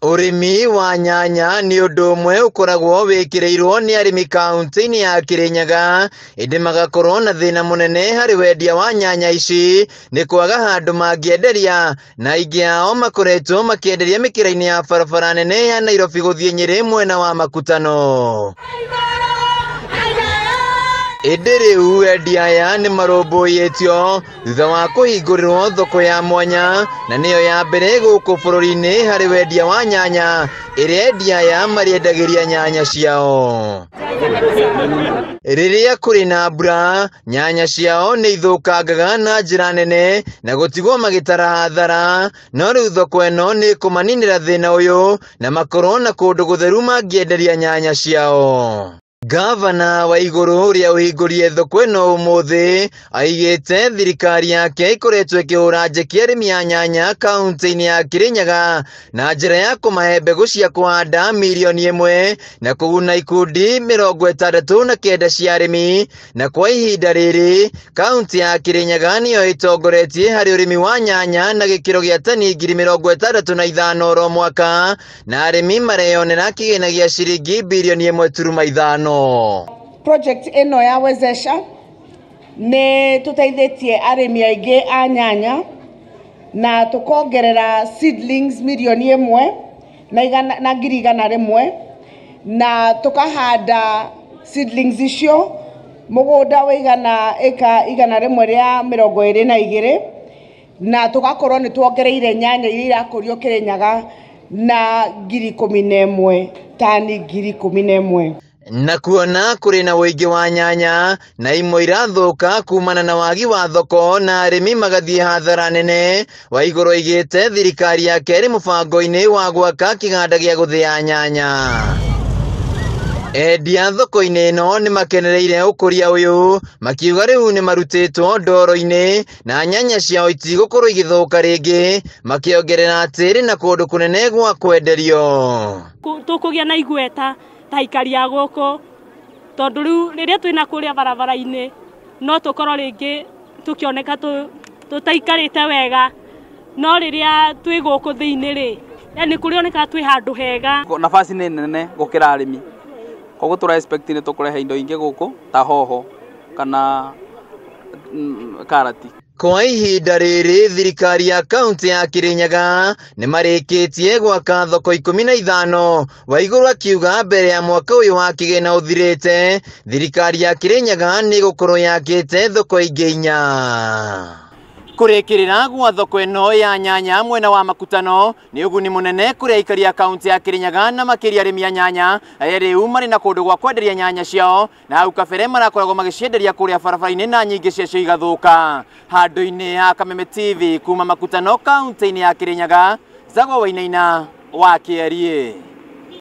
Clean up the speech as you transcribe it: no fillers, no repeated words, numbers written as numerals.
Ũrĩmi wa nyanya nĩ ũndũ ũmwe ũkoragwo wĩkĩrĩirwo nĩ arĩmi kaunti-inĩ ya Kirinyaga, ĩndĩ magakorwo na thĩna mũnene harĩ wendia wa nyanya ici nĩ kwaga handũ mangĩenderia, na aingĩ ao makoretwo makĩenderia mĩkĩra-inĩ ya barabara nene ya Nairobi gũthiĩ Nyĩrĩ mwena wa Makutano. Ĩndĩ rĩu endia aya nĩ marũmbũyĩtio thutha wa kũhingũrĩrwo thoko ya mwanya na nĩyo ya mbere gũkũ bũrũri-inĩ harĩ wendia wa nyanya ĩrĩa endia aya marĩendagĩria nyanya ciao. Rĩrĩa kũrĩ na mbura, nyanya ciao nĩ ithũkangaga na njĩra nene na gũtigwo magĩtara hathara, no rĩu thoko ĩno nĩ ĩkũmaninĩra thĩna ũyũ na makorwo na kũndũ gũtheru mangĩenderia nyanya ciao. Gavana wa Igũrũ ũrĩa ũhingũrire thoko ĩno ũmũthĩ aigĩte thirikari yake ĩkoretwo ĩkĩhũra njeki arĩmi a nyanya kaunti-inĩ ya Kirinyaga na njĩra ya kũmahe mbegũ cia kũhanda mirioni 1 na kũguna ikundi 69 cia arĩmi, na kwa ihinda rĩrĩ kaunti ya Kirinyaga nĩyo ĩtongoretie harĩ ũrĩmi wa nyanya na gĩkĩro gĩa tani 65,000 oro mwaka, na arĩmi mareyonera kĩgĩna gĩa ciringi birioni 1.5. Project ĩno ya Wezesha nĩ tũteithĩtie arĩmi aingĩ a nyanya na tũkongerera seedlings mirioni 1 na igana, na 100,000, na tũkahanda seedlings icio mũgũnda wĩigana ĩka 122, na tũgakorwo nĩ tuongereire nyanya iria irakũrio Kirinyaga na 11,000, tani 11,000. Na kuona kũrĩ na ũingĩ wa nyanya na imwe irathũka kumana na wagi wa thoko na arĩmi magathiĩ hathara nene, Waigũrũ aigĩte thirikari yake ĩrĩ mũbango-inĩ wa gwaka kĩganda gĩa gũthĩa nyanya. Endia thoko-inĩ ĩno nĩ makenereire ũkũria ũyũ makiuga rĩu nĩ marutĩtwo ndoro-inĩ na nyanya ciao itigũkorwo igĩthũka rĩngĩ, makĩongerera atĩ ĩrĩ na kũndũ kũnene gwa kwenderio. Tũkũgĩa na igweta ta aikari a gũkũ, tondũ rĩu rĩrĩa twĩna kũrĩa barabara-inĩ no tũkorwo rĩngĩ tũkĩoneka tũtaikarĩte wega, no rĩrĩa twĩ gũkũ thĩinĩ rĩ, yani kũrĩoneka twĩ handũ hega. Nafasi nĩ nene gũkĩra arĩmi, koguo tũra expect nĩ tũkũrehe indo ingĩ gũkũ ta hoho kana karati. Kwa ihinda rĩrĩ thirikari ya kaunti ya Kirinyaga nĩ marĩkĩtie gwaka thoko 15. Waigũrũ akiuga mbere ya mwaka ũyũ wa kĩgĩna ũthirĩte, thirikari ya Kirinyaga nĩ ĩgũkorwo yakĩte thoko ingĩ 4. Kũrĩkĩrĩra gwa thoko ĩno ya nyanya mwena wa Makutano nĩ ũguni mũnene kũrĩ aikari a kaunti ya Kirinyaga na makĩria arĩmi a nyanya arĩa rĩu marĩ na kũndũ gwa kwenderia nyanya ciao, na hau kabere marakoragwo magĩcienderia kũrĩa barabara-inĩ na nyingĩ ciacio igathũka. Handũ-inĩ ha Kameme TV kuma Makutano kaunti-inĩ ya Kirinyaga, Zagwa Wainaina wa Kĩeriĩ.